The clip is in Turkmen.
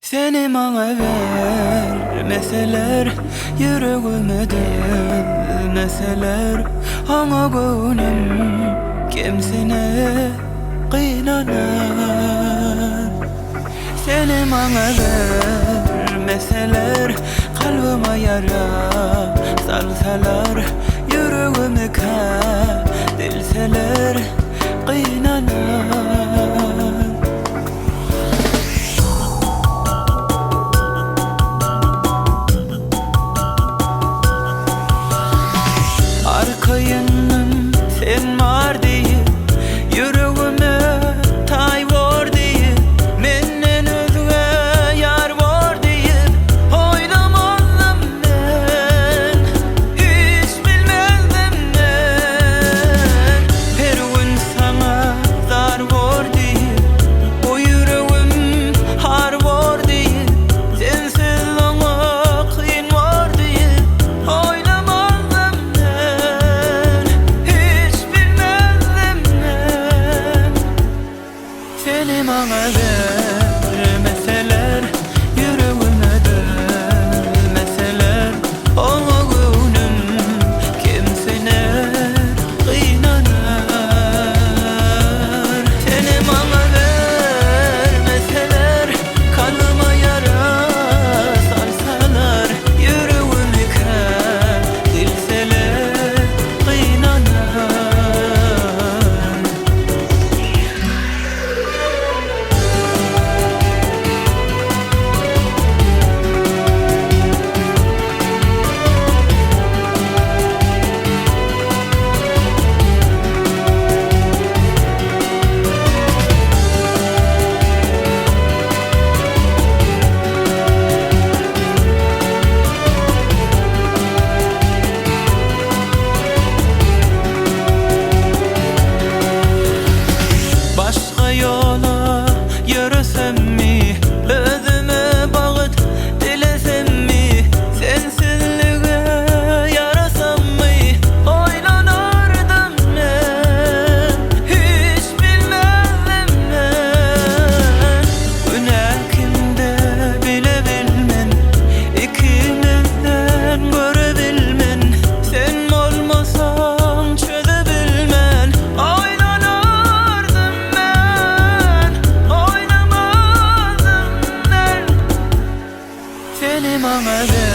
Seni maňa bermeseler, Ýüregime dözmeseler, Oňa göwnüm kemsiner, gynanar. Seni maňa bermeseler, Kalbyma ýara salsalar, Ýüregimi kä dilseler, gynanar. Arkaýyndym sen bar diýip, Ýüregime taý bor diýip, Menden özge ýar bor diýip, Oýlamazdym men, hiç bilmezdim men. Her gün saňa zar bor diýip, Bu ýüregim har bor diýip, Sensiz oňa kyn bor diýip, Oýlamazdym men, hiç bilmezdim men. Seni maňa bermeseler, Ýüregime dözmeseler, Oňa göwnüm kemsiner, gynanar. Seni maňa bermeseler, Kalbyma ýara salsalar, Ýüregimi kä dilseler, gynanar. Başga ýola ýöresemmi, Özüme bagt dilesemmi, Sensizlige ýarasammy, Oýlanardym men, hiç bilmezdim men. Günä kimde bilebilmen, Ikimizden görebilmen, Sen bolmasaň çözebilmen, Oýlanardym men, oýlamazdym men. Seni maňa.